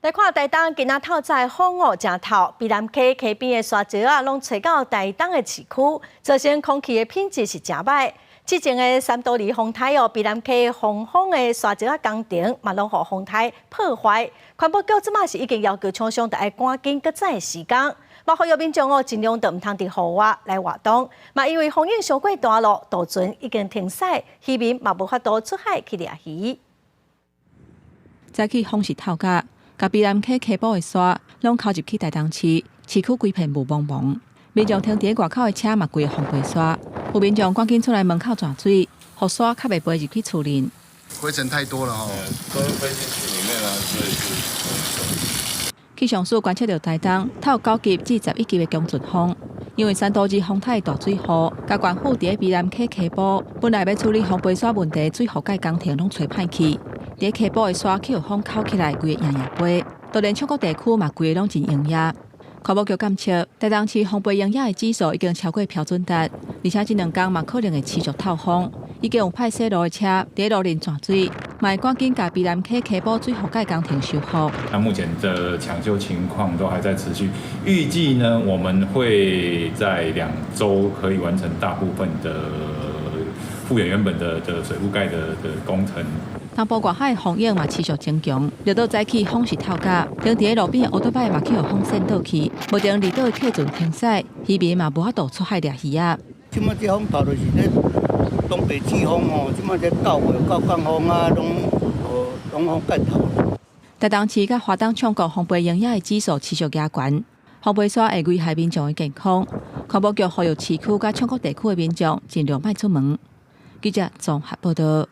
來看台東今仔透早風哦，誠透，卑南溪溪邊的沙石仔攏吹到台東的市區，造成空氣的品質是誠䆀。之前的三都二風颱哦，卑南溪防風的沙石仔工程嘛，攏予風颱破壞。環保局這馬是已經要求廠商著愛趕緊閣再施工，嘛呼籲民眾哦，盡量著毋通佇戶外來活動。嘛因為風湧傷過大囉，渡船已經停駛，漁民嘛無法度出海去掠魚。早起風勢透甲，共卑南溪溪埔的沙攏溝入去台東市，市區規片霧濛濛。民眾停佇外口的車嘛規个風飛沙，有民眾趕緊出來門口攢水，予沙較袂飛入去厝裡。灰塵太多了吼，都飛進去裡面啦，所以是。氣象署觀測著台東透9級至11級的強陣風，因為三都二風颱大水雨，共縣府佇卑南溪溪埔本來欲處理風飛沙問題，水覆蓋工程攏吹歹去。佇溪埔的沙去予風摳起來，規个掖掖飛，就連七股地區嘛，規个攏真營養。環保局監測，台東市風飛營養的指數已經超過標準值，而且這兩工嘛可能會持續透風，已經有派洗路的車佇路面攢水，嘛會趕緊共卑南溪溪埔水覆蓋工程修復。那目前的搶修情況都還在持續，預計呢，我們會在2週可以完成大部分的復原原本的水覆蓋的工程。東部外海風湧嘛持續增強，綠島早起風勢透甲，停佇路邊的烏多擺嘛去予風扇倒去，目前離島的客船停駛，漁民嘛無法度出海掠魚仔。這馬這風頭就是咧東北季風吼，這馬這9月到降風啊，攏攏風蓋頭。台東市佮花東唱國風飛營養的指數持續加懸，風飛沙會危害民眾的健康。環保局呼籲市區佮唱國地區的民眾盡量莫出門。記者綜合報道。